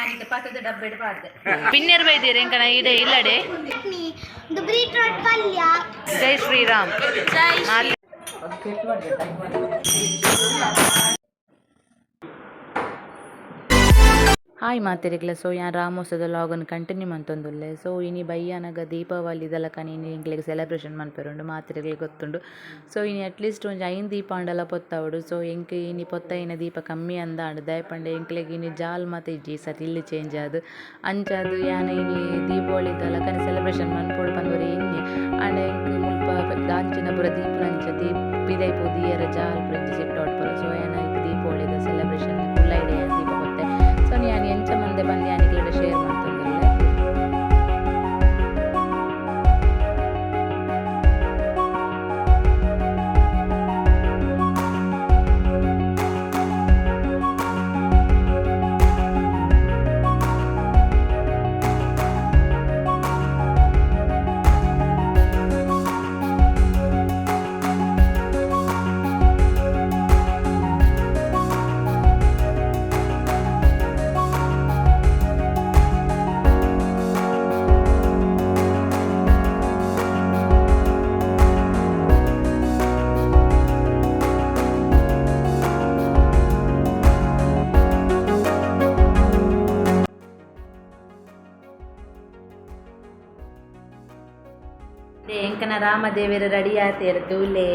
ಯಾನಿತ ಪತ್ತದ ಡಬ್ಬೆಡ್ ಪಾಡ್ದೆ ಪಿನ್ನೆರ್ ಬೈದೇರ್ ಎಂಕನ ಇಡೆ ಇಲ್ಲಡೆ. ಬೀಟ್ರೋಟ್ ಪಲ್ಯ. ಜೈ ಶ್ರೀರಾಮ್. ಜೈ. ಹಾಯ್ ಮಾತೆರೆಗ್ಲ. ಸೊ ಯಾನ್ ರಾಮೋತ್ಸವದ ಲಾಗನ್ ಕಂಟಿನ್ಯೂ ಮಂತೊಂದುಲ್ಲೆ. ಸೊ ಇನಿ ಬಯ್ಯನಗ ದೀಪಾವಳಿ ದಲಕನೆ ಇನಿ ಎಂಕ್ಲೆಗ್ ಸೆಲೆಬ್ರೇಷನ್ ಮನ್ಪೆರುಂಡು, ಮಾತೆರೆಗ್ಲ ಗೊತ್ತುಂಡು. ಸೊ ಇನಿ ಅಟ್ಲೀಸ್ಟ್ ಒಂಜಿ 5 ದೀಪ ಆಂಡಲ ಪೊತ್ತವಡು. ಸೊ ಎಂಕ್ ಇನಿ ಪೊತ್ತಯಿನ ದೀಪ ಕಮ್ಮಿ ಅಂದಾಂಡ್. ದಾಯೆ ಪಂಡ ಎಂಕ್ಲೆಗ್ ಇನಿ ಜಾಲ್ ಮಾತ ಇಜ್ಜಿ, ಈ ಸರ್ತಿ ಇಲ್ಲ್ ಚೇಂಜ್ ಆದ್. ಅಂಚಾದ್ ಯಾನ್ ಇನಿ ದೀಪಾವಳಿ ದಲಕನೆ ಸೆಲೆಬ್ರೇಷನ್ ಮನ್ಪೊಡು ಪಂದ್ ಒರಿ ಎನ್ನೆ. ಆಂಡ ಎಂಕ್ ಮುಲ್ಪ ದಾಂಚಿನ ಪೂರ ದೀಪುನಂಚ ದೀಪ ಪಿದಯಿ ಪೋದು ದೀಯೆರೆ ಜಾಲ್ ಪೂರ ಇಜ್ಜಿ, ಸೆಟ್ ಔಟ್ ಪೂರ. ಸೊ ಯಾನ್ ಐಕ್ ದೀಪಾವಳಿದ ಸೆಲೆಬ್ರೇಷನ್ ಉಲಯಿಡೆ ಯಾನ್ ದೀಪ ಪೊತ್ತೆ. ಸೊ ಯಾನ್ ಎಂಚ ಮಂದೆ ಪಂದ್ ಯಾನ್ ನಿಕ್ಲೆಡ ಶೇರ್ ಮಂತೊಂದುಲ್ಲೆ. ಎಂಕನ ರಾಮದೇವೆರ್ ರೆಡಿ ಆತೇರ್ ತೂಲೆ.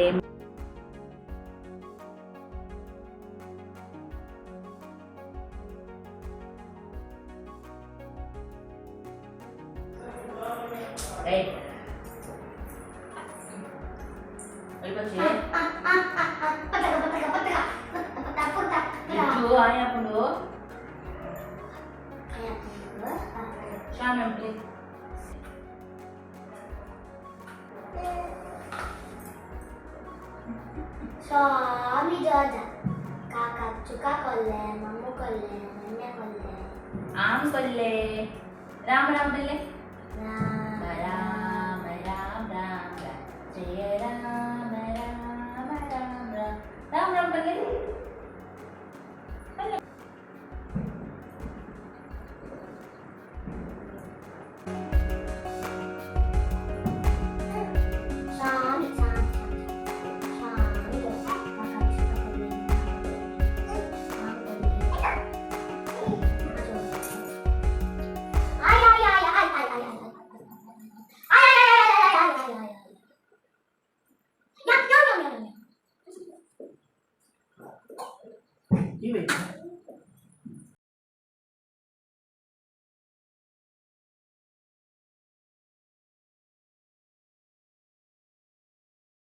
ಏಯ್. ಪತಕ ಪತಕ ಪತಕ ಪತ ಪುಟ. ಆಯಾಪುಂಡು. ಶಾಮೆ. ಸ್ವಾಮಿ ಜೋಜ ಕಾಕ ಚುಕ ಕೊಲ್ಲೆ ಮಮ್ಮು ಕೊಲ್ಲೆ ಮನ್ನೆ ಕೊಲ್ಲೆ. ಆಮ್ ಕೊಲ್ಲೆ, ರಾಮ ರಾಮ ಬಲ್ಲೆ. ರಾಮ. ರಾಮ ರಾಮ ರಾಮ ರಾಮ ಜಯ ರಾಮ ರಾಮ ರಾಮ ರಾಮ ರಾಮ ರಾಮ ಬಲ್ಲೆ. ಸ್ವಾಮಿ ಸ್ವಾಮಿ ಸ್ವಾಮಿ ಜೋಜ ಕಾಕ ಚುಕ ಕೊಲ್ಲೆ ಆಮ್ ಕೊಲ್ಲೆ. ಆಯ್ ಆಯ್ ಆಯ್ ಆಯ್ ಆಯ್ ಆಯ್ ಆಯ್ ಆಯ್ ಆಯ್ ಆಯ್ ಆಯ್ ಆಯ್ ಯಾ ಯಾ ಯಾ ಯಾ ಯಾ.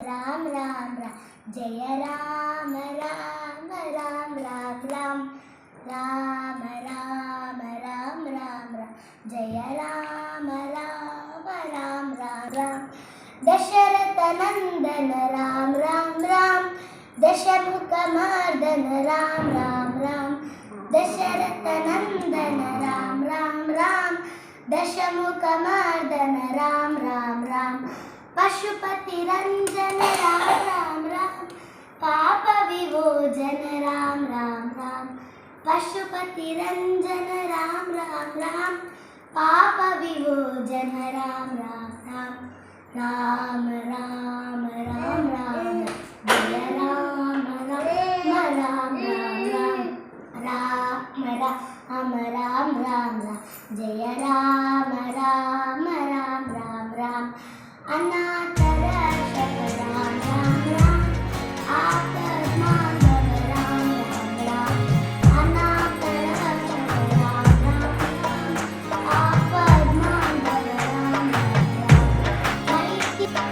ರಾಮ ರಾಮ ರಾಮ ಜಯ ರಾಮ ರಾಮ ರಾಮ ರಾಮ ರಾಮ ರಾಮ ರಾಮ ರಾಮ ರಾಮ ರಾಮ ಜಯ ರಾಮ ರಾಮ ರಾಮ ರಾಮ ರಾಮ. ದಶರಥ ನಂದನ ರಾಮ ರಾಮ ರಾಮ, ದಶಮುಖ ಮರ್ದನ ರಾಮ ರಾಮ ರಾಮ. ದಶರಥ ನಂದನ ರಾಮ ರಾಮ ರಾಮ, ದಶಮುಖ ಮರ್ದನ ರಾಮ ರಾಮ ರಾಮ. ಪಶುಪತಿ ರಂಜನ ರಾಮ ರಾಮ ರಾಮ, ಪಾಪ ವಿಮೋಚನ ರಾಮ ರಾಮ ರಾಮ. ಪಶುಪತಿ ರಂಜನ ರಾಮ ರಾಮ ರಾಮ, ಪಾಪ ವಿಮೋಚನ ರಾಮ ರಾಮ ರಾಮ. ರಾಮ ರಾಮ ರಾಮ ರಾಮ ಜಯ ರಾಮ ರಾಮ ರಾಮ ರಾಮ ರಾಮ ರಾಮ ರಾಮ ರಾಮ ರಾಮ ಜಯ ರಾಮ ರಾಮ ರಾಮ ರಾಮ ರಾಮ. ಅನಾಥ ರಕ್ಷಕ ರಾಮ ರಾಮ ರಾಮ, ಆಪದ್ಬಾಂಧವ ರಾಮ ರಾಮ ರಾಮ. ಅನಾಥ ರಕ್ಷಕ ರಾಮ ರಾಮ ರಾಮ, ಆಪದ್ಬಾಂಧವ ರಾಮ ರಾಮ ರಾಮ.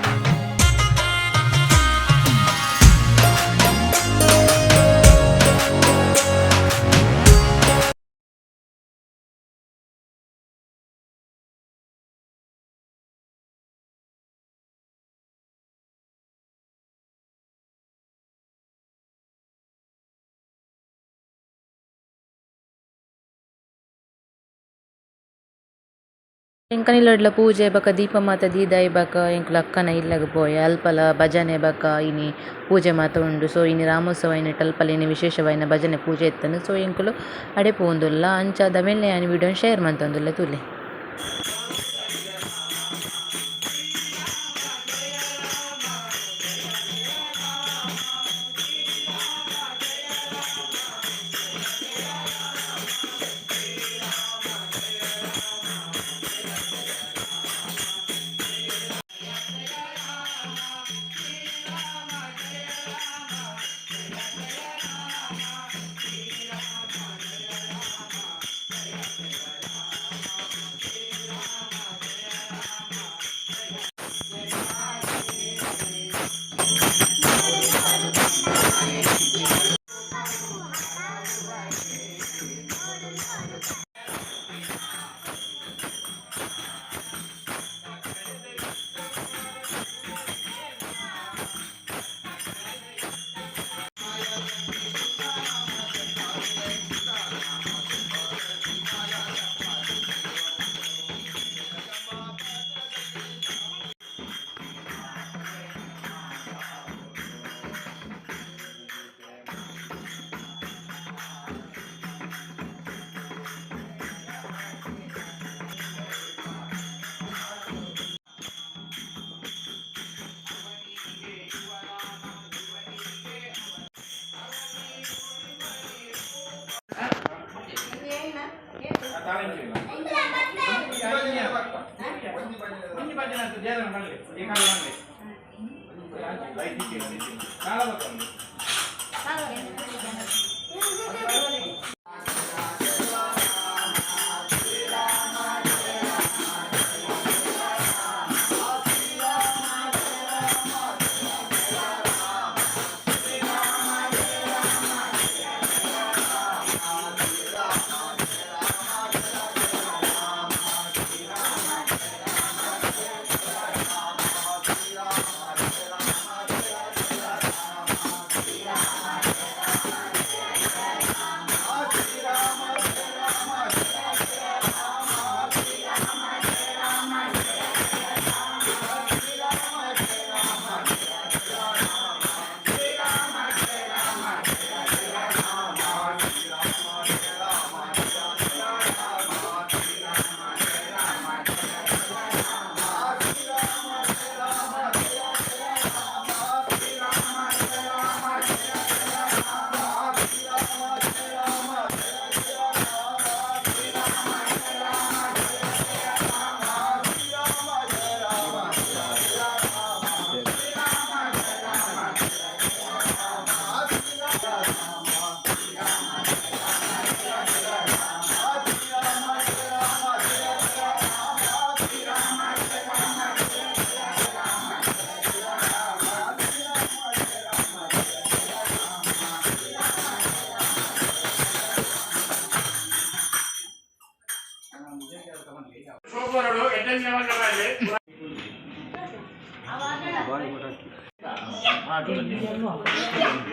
ಎಂಕನಿಲ್ಲಡ್ಲ ಪೂಜೆ ಬೊಕ ದೀಪ ಮಾತ ದೀದಾಯಿ ಬೊಕ ಎಂಕುಲು ಅಕ್ಕನ ಇಲ್ಲಗ್ ಪೋಯ ಅಲ್ಪಲ ಭಜನೆ ಬೊಕ ಇನಿ ಪೂಜೆ ಮಾತ ಉಂಡು. ಸೊ ಇನಿ ರಾಮೋತ್ಸವ ಆಯಿನೆಟ್ ಅಲ್ಪಲ ಇನಿ ವಿಶೇಷವಾಯಿನ ಭಜನೆ ಪೂಜೆ ಇತ್ತುಂಡು. ಸೊ ಎಂಕುಲು ಅಡೆ ಪೋವೊಂದುಲ್ಲ ಅಂಚಾದ್ ಅವೆನ್ಲ ಯಾನ್ ವಿಡಿಯೋ ಶೇರ್ ಮಂತೊಂದುಲ್ಲೆ ತೂಲೆ.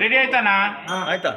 ರೆಡಿ ಆಯ್ತಾನಾ? ಆಯ್ತಾ.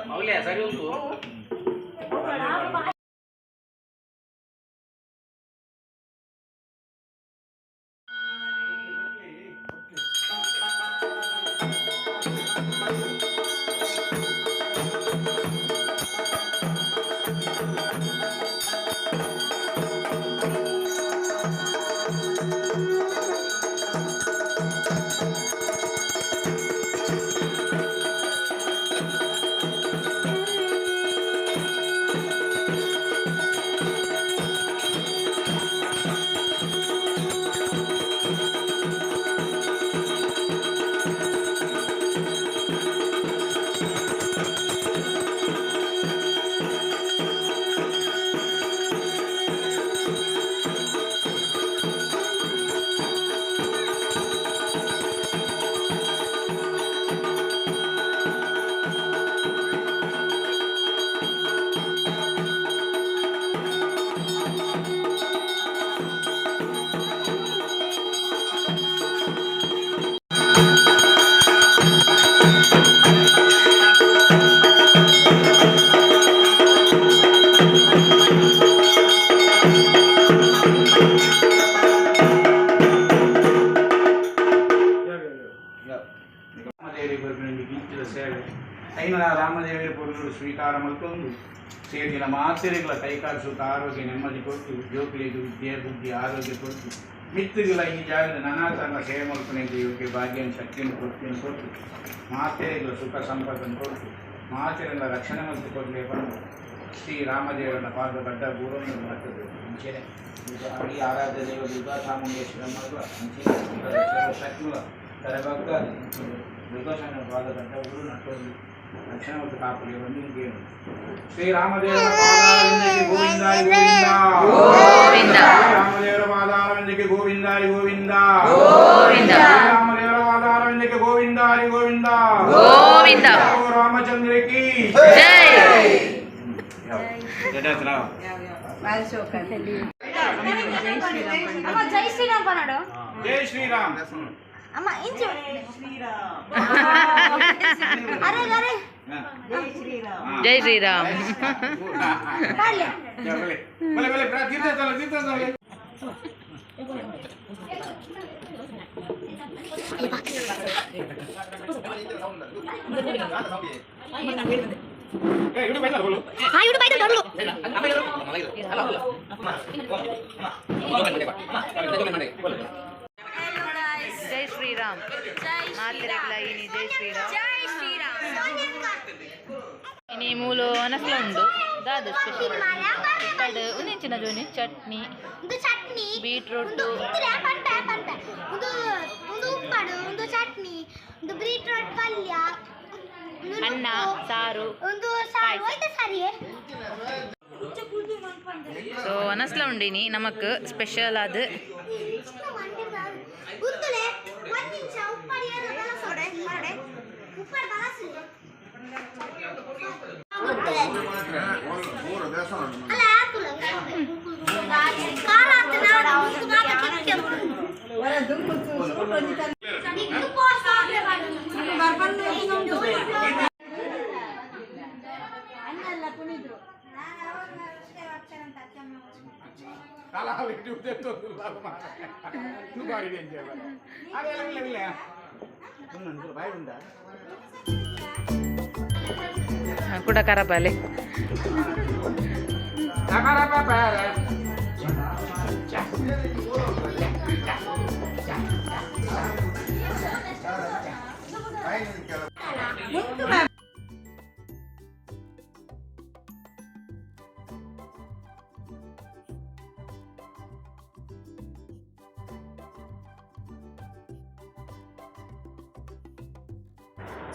ಪೊರ್ಲು ಸ್ವೀಕಾರ ಮಲ್ತೊಂದು ಸೇರಿನ ಮಾತೆರೆಗ್ಲ ಕೈಕಾಲು ಸುಖ ಆರೋಗ್ಯ ನೆಮ್ಮದಿ ಕೊಟ್ಟು, ಜೋಕುಲೆಗ್ ವಿದ್ಯೆ ಬುದ್ಧಿ ಆರೋಗ್ಯ ಕೊಟ್ಟು, ಮಿತ್ತುಗಳ ಈ ಜಾಗದ ನಾನಾ ತನ್ನ ಸೇವೆ ಮಲ್ಪುನೆಗೆ ಯೋಗ್ಯ ಭಾಗ್ಯನ ಶಕ್ತಿಯನ್ನು ಕೊಡ್ತೀನಿ ಕೊಟ್ಟು, ಮಾತೆರೆಗ್ಲ ಸುಖ ಸಂಪತ್ತನ್ನು ಕೊಟ್ಟು, ಮಾತೆರೆಲ್ಲ ರಕ್ಷಣೆ ಮಲ್ತು ಕೊಡಲೇ ಬಂದು ಶ್ರೀ ರಾಮದೇವರನ ಪಾದ ಬಡ್ಡ ಗೂರನ್ನು ಮಾಡ್ತದೆ. ಮುಂಚೆನೆ ಈ ಆರಾಧ್ಯ ದೇವ ದುರ್ಗಾ ಚಾಮುಂಡೇಶ್ವರ ಅಂಚೆನೆ ಶಕ್ತಿಗಳ ತರಬಗ್ಗ ದುರ್ಗಾ ಚಾಮುಂಡ ಪಾದ ಬಡ್ಡ ಗುರು ನಟ್ಟೊಂದು ರಕ್ಷಣೆ ಮತ್ತು ಕಾಪುಲೆ ಬಂದು ನಿಮಗೆ ಶ್ರೀರಾಮದೇವರ ಪಾದಾರವಿಂದಕ್ಕೆ ಗೋವಿಂದಾರಿ ಗೋವಿಂದ. ಗೋವಿಂದ. ಶ್ರೀರಾಮದೇವರ ಪಾದಾರವಿಂದಕ್ಕೆ ಗೋವಿಂದಾರಿ ಗೋವಿಂದ. ಗೋವಿಂದ. ಶ್ರೀರಾಮದೇವರ ಪಾದಾರವಿಂದಕ್ಕೆ ಗೋವಿಂದಾರಿ ಗೋವಿಂದ. ಗೋವಿಂದ. ಓ ರಾಮಚಂದ್ರ ಕಿ ಜೈ. ಅಮ್ಮ, ಜೈ ಶ್ರೀರಾಮ್ ಪನಾಡು. ಜೈ ಶ್ರೀರಾಮ್. ಅಮ್ಮ, ಇಂಚು. ಅರೆ ಅರೆ. ಜೈ ಶ್ರೀರಾಮ್. ಪಾಡ್ಲೆ. ಬಲೆ ಬಲೆ, ತೀರ್ಥ ತೀರ್ಥ ತಲೆ. ಹಾ, ಇಡು ಬೈದು ಡೊಳ್ಳು. ಜೈ ಶ್ರೀರಾಮ್ ಮಾತೆರೆಗ್ಲ ಇನಿ ಜೈ ಶ್ರೀರಾಮ್. ಜೈ ಶ್ರೀರಾಮ್. ಇನಿ ಮೂಲು ಅನಸ್ಲ ಉಂಡು ದಾದ ಸ್ಪೆಷಲ್ ಉಪ್ಪಡ್ ಉಂದೆಂಚಿನ ಜೋನಿ ಚಟ್ನಿ? ಒಂದು ಚಟ್ನಿ. ಬೀಟ್ರೂಟ್. ಒಂದು ಉಂದುಲೆ ಪನ್ಪೆ ಪನ್ಪೆ. ಒಂದು ಒಂದು ಉಪ್ಪಡು, ಒಂದು ಚಟ್ನಿ, ಒಂದು ಬೀಟ್ರೂಟ್ ಪಲ್ಯ, ಒಂದು ಅನ್ನ. ನುಪ್ಪು, ಸಾರು. ಒಂದು ಸಾರು. ಆಯ್ತಾ ಸರಿಯೇ? ಸೊ ಅನಸ್ಲ ಉಂಡಿನಿ ನಮಕ್ ಸ್ಪೆಷಲ್ ಅದು. ಉಂದುಲೆ ಒಂದು ನಿಮಿಷ. ಉಪ್ಪಡು ಏರು ಬಳಸೋಡೆ ಮರಡೆ ಉಪ್ಪಡು ಬಳಸಲಿ. ಅಲ್ಲ, ಆತುಲ ಖಾರ ಆತನ ಮುಕ್ಕು ಮಾತ್ರ ಕಿಕ್ಕೆ ನಿಕ್ಕು ಪೋಸ. ಕೂಡ ಕರಬಾಲೆ.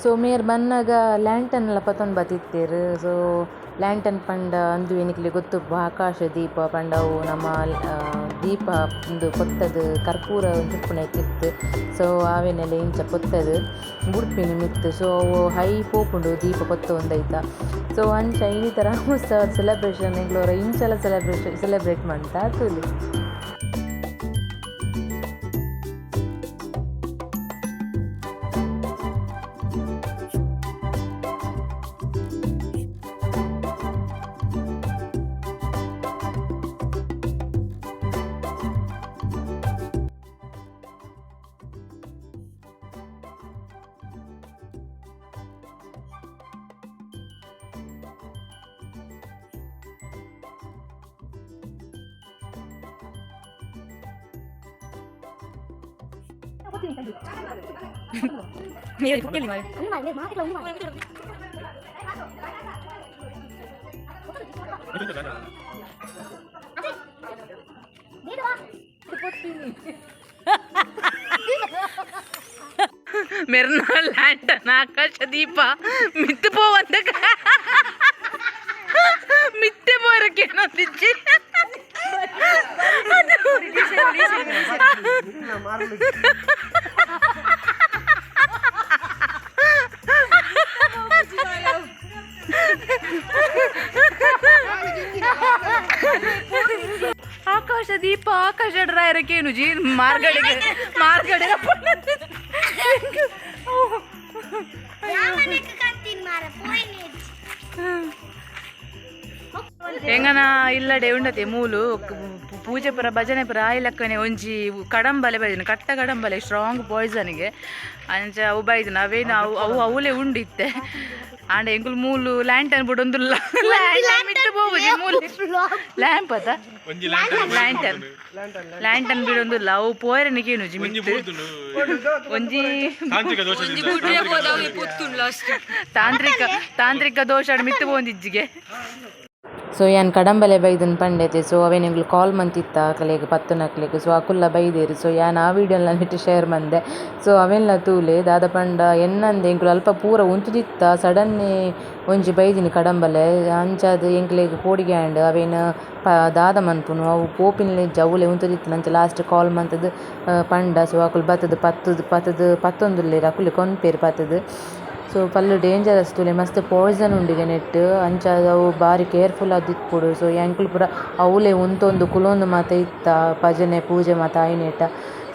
ಸೊ ಮೇರ್ ಬನ್ನಗ ಲ್ಯಾಂಟನ್ ಎಲ್ಲ ಪತೊಂದು ಬತ್ತಿತ್ತೇರು. ಸೊ ಲ್ಯಾಂಟನ್ ಪಂಡ ಅಂದು ನಿಕ್ಲೆ ಗೊತ್ತು, ಆಕಾಶ ದೀಪ ಪಂಡ ಅವು ನಮ್ಮ ದೀಪ ಉಂದು ಪೊತ್ತದು ಕರ್ಪೂರ ಇತ್ತು. ಸೊ ಆವೆನೆಲ್ಲ ಇಂಚ ಪೊತ್ತದು ಬುಡ್ಪಿನ ಮಿತ್ತು. ಸೊ ಅವು ಹೈ ಪೋಪುಂಡು ದೀಪ ಪೊತ್ತ ಒಂದೈತ. ಸೊ ಅಂಚ ಇನಿತ ರಾಮೋತ್ಸವ ಸೆಲೆಬ್ರೇಷನ್ ಎಂಕ್ಲೋರ ಇಂಚಲ ಸೆಲೆಬ್ರೇಷನ್ ಸೆಲೆಬ್ರೇಟ್ ಮಂತ ತೂಲಿ. ಮೆರ್ನ ಲ್ಯಾಂಟನ್ ಆಕಾಶ ದೀಪ ಮಿತ್ತು ಪೋವಂತ ಮಿತ್ತೆ ಪೋರಕ್ಕೆ ಏನೊಂದಿಜ್ಜಿ. ಆಕಾಶ ದೀಪ ಆಕಾಶ ಡ್ರಾಯರಕ್ಕೇನು ಜೀ ಮಾರ್ಗಡೆಗೆ ಮಾರ್ಗಡೆ. ರಾಮನಿಗೆ ಕಂತೀನಿ ಮಾರ ಪೋಯಿನಿ. ಎಂಗನ ಇಲ್ಲಡೆ ಉಂಡತೆ ಮೂಲು ಪೂಜೆ ಪುರ ಭಜನೆ ಪುರ ಆಯ್ಲಕ್ಕನೆ ಒಂಜಿ ಕಡಂಬಲೆ ಬೈದಿನ, ಕಟ್ಟ ಕಡಂಬಲೆ ಸ್ಟ್ರಾಂಗ್ ಪಾಯ್ಸನ್ಗೆ. ಅಂಚ ಅವು ಬೈದಿನ ಅವೇ ನಾವು ಅವು ಅವಲೇ ಉಂಡಿತ್ತೆ. ಆಂಡ ಎಂಕುಲು ಮೂಲು ಲ್ಯಾಂಟನ್ ಬುಡೊಂದುಲ್ಲ ಲ್ಯಾಂಟನ್ ಮಿತ್ತು ಪೋಪುಜಿ ಮೂಲು ಲ್ಯಾಂಪ್ ಅತ್ತ ಒಂಜಿ lantern lantern lantern ಬಿಡೊಂದುಲ್ಲ ಅವು ಪೋಯರನೆ ಕೇನುಜಿ ಒಂಜಿ ಮಿತ್ತು ಬೂರ್ದುಂಡು ಒಂಜಿ ತಾಂತ್ರಿಕ ದೋಷದಿಂದ ತಾಂತ್ರಿಕ ತಾಂತ್ರಿಕ ದೋಷ ಮಿತ್ತು ಪೋಂದಿಜ್ಜಿಗೆ. ಸೊ ಯಾನ್ ಕಡಂಬಲೆ ಬೈದನ್ ಪಂಡೈತೆ. ಸೊ ಅವೇನು ಎಂಕ್ಲು ಕಾಲ್ ಮಂತಿತ್ತ ಅಕಲೆಗ್ ಪತ್ತುನಕ್ಲೆಗ್. ಸೊ ಅಕುಲ್ಲ ಬೈದೇರು. ಸೊ ಯಾನ್ ಆ ವೀಡಿಯೋನ ನೆಟ್ ಶೇರ್ ಮಂದೆ. ಸೊ ಅವೆಲ್ಲ ತೂಲೆ ದಾದ ಪಂಡ ಎನ್ನಂದೆ ಎಂಕುಲು ಅಲ್ಪ ಪೂರ ಉಂತುದಿತ್ತ ಸಡನ್ನೇ ಒಂಜಿ ಬೈದಿನಿ ಕಡಂಬಲೆ. ಅಂಚಾದ್ ಎಂಕ್ಲೆಗ್ ಪೋಡಿಗೆ ಆಂಡ್. ಅವೇನು ಪ ದಾದ ಮನ್ಪುನು ಅವು ಪೋಪಿನ್ಲೆ ಅವುಲೆ ಉಂತುದಿತ್ತಿನ. ಅಂಚ ಲಾಸ್ಟ್ ಕಾಲ್ ಮಂತುದು ಪಂಡ. ಸೊ ಅಕುಲು ಬತ್ತುದು ಪತ್ತುದು ಪತ್ತುದು ಪತ್ತೊಂದುಲ್ಲೆರ್ ಅಕುಲೆ ಕೊನ್ಪೆರ್ ಪತ್ತುದು. ಸೊ ಫುಲ್ ಡೇಂಜರಸ್ ತೂಲೆ ಮಸ್ತ್ ಪಾಯ್ಸನ್ ಉಂಡುಗೆ ನೆಟ್ಟ್. ಅಂಚಾದ್ ಅವು ಬಾರಿ ಕೇರ್ಫುಲ್ ಆದಿಪ್ಪೊಡು. ಸೊ ಎಂಕುಲು ಪೂರ ಅವುಲೆ ಉಂತೊಂದು ಕುಲೊಂದು ಮಾತ ಇತ್ತ ಭಜನೆ ಪೂಜೆ ಮಾತ ಆಯಿನೇಟ.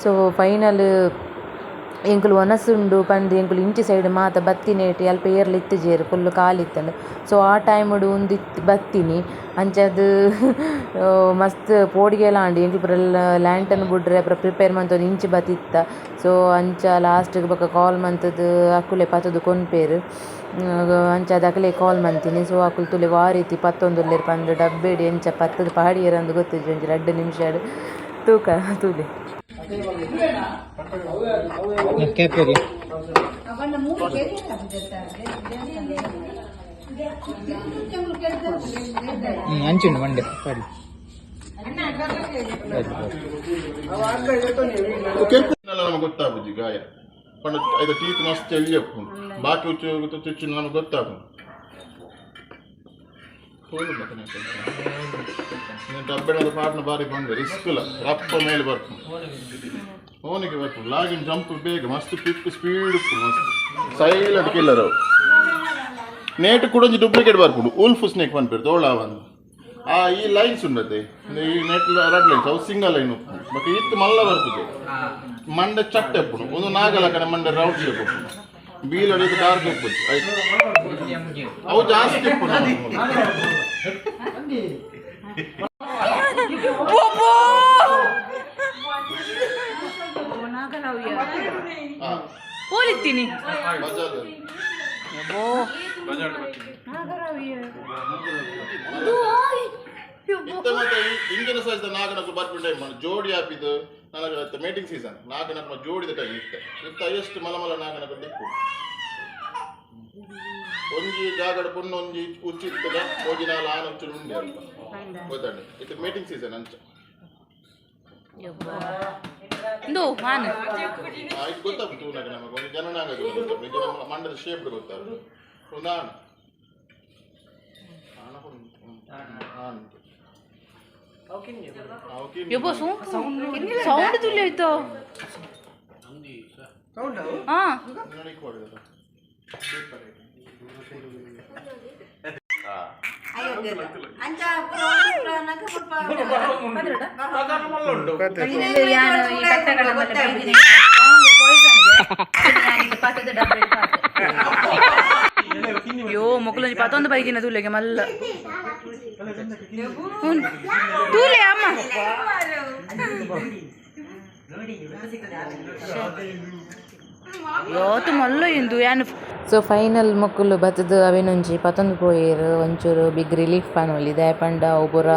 ಸೊ ಫೈನಲ್ ಎಂಕುಲು ವನಸುಂಡು ಪಂದ್ ಎಂಕುಲು ಇಂಚಿ ಸೈಡ್ ಮಾತ ಬತ್ತಿನೇಟ್ ಅಲ್ಪ ಏರ್ಲ ಇತ್ತಿಜೆರ್ ಫುಲ್ ಖಾಲಿ ಇತ್ತುಂಡು. ಸೊ ಆ ಟೈಮುಡು ಉಂದು ಬತ್ತಿನಿ. ಅಂಚಾದ್ ಮಸ್ತ್ ಪೋಡಿಗೆಲ ಆಂಡ್. ಎಂಕುಲು ಪೂರ ಲ್ಯಾಂಟನ್ ಬುಡ್ರೆ ಪೂರ ಪ್ರಿಪೇರ್ ಮಂತೊಂದು ಇಂಚಿ ಬತ್ತಿತ್ತ. ಸೊ ಅಂಚ ಲಾಸ್ಟ್ಗ್ ಬೊಕ ಕಾಲ್ ಮಂತುದು ಅಕುಲೆ ಪತ್ತುದು ಕೊನ್ಪೆರ್. ಅಂಚಾದ್ ಅಕಲೆ ಕಾಲ್ ಮಂತಿನಿ. ಸೊ ಅಕುಲು ತೂಲೆ ವಾ ರೀತಿ ಪತ್ತೊಂದುಲ್ಲೆರ್ ಪಂದ್ ಡಬ್ಬೆಡ್ ಎಂಚ ಪತ್ತುದು ಪಾಡಿಯೆರ್ ಗೊತ್ತಿಜ್ಜಿ. ಒಂಜಿ ರಡ್ಡ್ ನಿಮಿಷಡ್ ತೂಕ ತೂಲೆ. ಅಂಚುಂಡು ಮಂಡೆ ಪಡಿ. ನಮಗೆ ಗೊತ್ತಾಗುಜಿ ಗಾಯ ಪಂಡ ಐತ ಟೀತ್ ಮಸ್ತ್ ಎಲ್ಲಿ ಉಪ್ಪುಂಡು ಬಾಕಿ ಉಚ್ಚು ಚುಚ್ಚು ನಮಗೆ ಗೊತ್ತಾಗುಂಡು. ಡಬ್ಬೆಣದ ಪಾಟ್ನ ಬಾರಿ ಬಂದು ರಿಸ್ಕ್ ಇಲ್ಲ ರಪ್ಪ ಮೇಲೆ ಬರ್ಪುಂಡು ಫೋನಿಗೆ ಬರ್ಪುಂಡು ಲಾಗಿನ್ ಜಂಪ್ ಬೇಗ ಮಸ್ತ್ ಕ್ವಿಕ್ ಸ್ಪೀಡ್ ಉಪ್ಪುಂಡು ಮಸ್ತ್ ಸೈಲೆಂಟ್ ಕಿಲ್ಲರ್ ಅವು. ನೇಟ್ ಕೂಡ ಒಂಜಿ ಡೂಪ್ಲಿಕೇಟ್ ಬರ್ಪುಂಡು ಉಲ್ಫ್ ಸ್ನೇಕ್ ಪನ್ಪೆರ್ ತೋಳ ಒಂದು ಆ ಈ ಲೈನ್ಸ್ ಉಂಡತೆ ಈ ನೆಟ್ ರಡ್ ಲೈನ್ಸ್ ಅವು ಸಿಂಗಲ್ ಲೈನ್ ಉಪ್ಪುಂಡು ಬೊಕ ಇತ್ತು ಮಲ್ಲ ಬರ್ಪುಜೆ ಮಂಡೆ ಚಟ್ಟೆ ಉಪ್ಪುಂಡು ಒಂದು ನಾಗಲಕನೆ ಮಂಡೆ ರೌಂಡ್ ಶೇಪ್ ಉಪ್ಪುಂಡು ಬೀಲಡ್ ಇದು ಡಾರ್ಕ್ ಉಪ್ಪುಂಡು ಐಟ್ ಅವು ಜಾಸ್ತಿ ಉಪ್ಪುಂಡು. ಹಾ. ಪೋಲಿತ್ತೀನಿ. ಬಜಾರ್ದಲ್ಲಿ. ಬಜಾರ್ ಬರ್ತೀನಿ. ಇತ್ತೆ ಮಾತ ಇಂಚಿನ ಸೈಜ್ ನಾಗನಕು ಬರ್ಪಿನ ಟೈಮ್ ಜೋಡಿ ಆಪಿದ್ದು ನನಗೆ ಮೇಟಿಂಗ್ ಸೀಸನ್ ನಾಗನಕು ಜೋಡಿದ ಟೈಮ್ ಇತ್ತೆ ಇತ್ತೆ ಎಷ್ಟು ಮಲ ಮಲ ನಾಗನಕು ದಿಕ್ಕು ಒಂಜಿ ಜಾಗಡ ಪೊಣ್ಣು ಒಂಜಿ ಉಚ್ಚಿ ಇತ್ತದ ಒಂಜಿ ನಾಲ್ ಆನ ಉಚ್ಚು ಉಂಡೆ ಅಲ್ಪ ಗೊತ್ತಾಂಡ ಇತ್ತೆ ಮೇಟಿಂಗ್ ಸೀಸನ್ ಅಂಚ. ಇಂದು ಮಾನು. ಇದು ಗೊತ್ತಾಗ್ತದೆ ತೂನಗ ನಮಗೆ ಒಂದು ಜನನಾಂಗ ಗೊತ್ತಾಗ್ತದೆ ಇದು ನಮ್ಮ ಮಂಡದ ಶೇಪ್ ಗೊತ್ತಾಗ್ತದೆ ಒಂದು ಆಣ ಆಣ ಪೊಣ್ಣು ಆಣ ಯಬ್ಬ ಸೌಂಡ್ ತುಲ್ಯ ಆಯ್ತು ಹಾ. ಅಯ್ಯೋ ಮೊಕ್ಕಲೊಂಜಿ ಪತ್ತೊಂದು ಬೈದಿನ ತೂಲೆಗೆ ಮಲ್ಲ ತೂಲೆ ಅಮ್ಮ. ಯಾತು ಮಲ್ಲ ಇಂದು ಯಾನ್. ಸೊ ಫೈನಲ್ ಮೊಕುಲು ಬತ್ತುದು ಅವೇನೊಂಜಿ ಪತೊಂದು ಪೋಯೆರ್. ಒಂಚೂರು ಬಿಗ್ ರಿಲೀಫ್ ಪನೊಲಿ ದಾಯೆ ಪಂಡ ಅವು ಪೂರ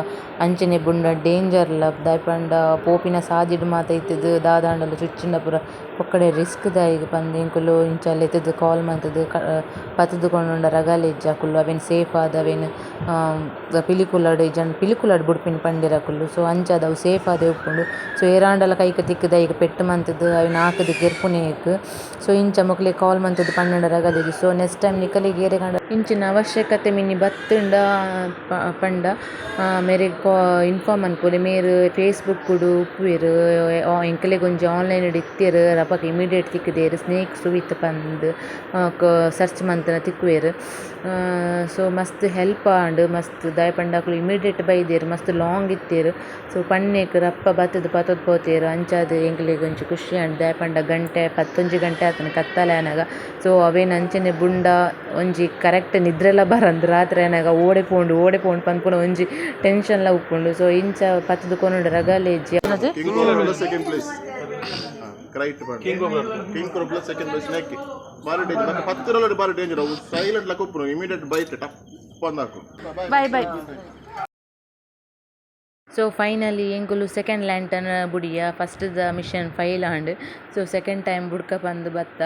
ಅಂಚನೆ ಬುಂಡ ಡೇಂಜರ್ಲ. ದಾಯೆ ಪಂಡ ಪೋಪಿನ ಸಾದಿಡ್ ಮಾತ ಇತ್ತುದು ದಾದಾಂಡಲ ಚುಚ್ಚಿಂಡ ಪೂರ ಪೊಕ್ಕಡೆ ರಿಸ್ಕ್ ದಾಯೆಗ್ ಪಂದ್ ಎಂಕುಲು ಇಂಚ ಲೆತ್ತುದು ಕಾಲ್ ಮಂತುದು ಪತ್ತುದು ಕೊಂಡುಂಡ ರಗಾಲೆ ಇಜ್ಜಿ. ಅಕುಲು ಅವೆನ್ ಸೇಫ್ ಆದ್ ಅವೆನ್ ಪಿಲಿಕುಲಡ್ ಇಜ್ಜಂಡ ಪಿಲಿಕುಲಡ್ ಬುಡ್ಪಿನ ಪಂಡೆರ್ ಅಕುಲು. ಸೊ ಅಂಚಾದ್ ಅವು ಸೇಫ್ ಆದೇ ಉಪ್ಪುಂಡು. ಸೊ ಏರಾಂಡಲ ಕೈಕ್ ತಿಕ್ಕುದು ಐಕ್ ಪೆಟ್ಟ್ ಮಂತುದು ಅವೆನ್ ಆಕುದು ಕೆರ್ಪುನೇಕ್. ಸೊ ಇಂಚ ಮೊಕ್ಲೆಗ್ ಕಾಲ್ ಮಂತುದು ಪಂಡುಂಡ ರಗಾಲೆ ಇಜ್ಜಿ. So next time ನಿಕಲೆಗ್ ಏರೆಗಾಂಡ ಇಂಚಿನ ಅವಶ್ಯಕತೆ ಮಿನಿ ಬತ್ತುಂಡ ಪಂಡ ಮೇರೆಗ್ ಇನ್ಫಾರ್ಮ್ ಮನ್ಪೊಲಿ. ಮೇರ್ ಫೇಸ್ಬುಕ್ ಡು ಉಪ್ಪುವೆರ್ ಎಂಕಲೆಗ್ ಒಂಜಿ ಆನ್ಲೈನ್ ಡ್ ಇತ್ತೆರ್ ಅಪಗ ಇಮಿಡಿಯೇಟ್ ತಿಕ್ಕುದೆರ್ ಸ್ನೇಕ್ಸ್ ವಿತ್ ಪಂದ್ ಸರ್ಚ್ ಮಂತುಂಡ ತಿಕ್ಕುವೆರ್. ಸೊ ಮಸ್ತ್ ಹೆಲ್ಪ್ ಆಂಡ್ ಮಸ್ತ್ ದಾಯೆ ಪಂಡ ಅಕುಲು ಇಮಿಡಿಯೇಟ್ ಬೈದೆರ್ ಮಸ್ತ್ ಲಾಂಗ್ ಇತ್ತೆರ್. ಸೊ ಪನ್ನೇಕ್ ರಪ್ಪ ಬತ್ತುದು ಪತೊಂದು ಪೋತೆರ್. ಅಂಚಾದ್ ಎಂಕಲೆಗ್ ಒಂಜಿ ಖುಷಿ ಆಂಡ್. ದಾಯೆ ಪಂಡ ಗಂಟೆ ಪತ್ತೊಂಜಿ ಗಂಟೆ ಆತುಂಡು ಕತ್ತಲೆ ಆನಗ. ಸೊ ಅವೆನ್ ಅಂಚನೆ ಬುಂಡ ಒಂಜಿ ಕರೆಕ್ಟ್ ನಿದ್ರೆಲ ಬರಂದ್ ರಾತ್ರೆ ಆನಗ ಓಡೆ ಪೋಂಡು ಓಡೆ ಪೋಂಡು ಪನ್ಪುನ ಒಂಜಿ ಟೆನ್ಷನ್ ಲ ಉಪ್ಪುಂಡು. ಸೊ ಇಂಚ ಪತ್ತುದು ಕೊನೊಡು ರಗಾಲೆ ಇಜ್ಜಿ. Second place. Krait king cobra, king cobra second best snake. ಬಾರಿ ಡೇಂಜರ್. ಮತ್ತೆ ಪತ್ತಿರೊಳಗೆ ಬಾರಿ ಡೇಂಜರ್. ಅವು ಸೈಲೆಂಟ್ ಲಕ್ಕ ಉಪ್ಪುನು, ಇಮಿಡಿಯೇಟ್ ಬೈಟ್ ಟಪ್ ಅಂದಾಕು. Bye bye. ಸೊ ಫೈನಲಿ ಎಂಕುಲು ಸೆಕೆಂಡ್ ಲ್ಯಾಂಟರ್ನ್ ಬುಡಿಯ. First the mission fail and, so second time ಬುಡ್ಕ ಪಂದ್ ಬತ್ತ.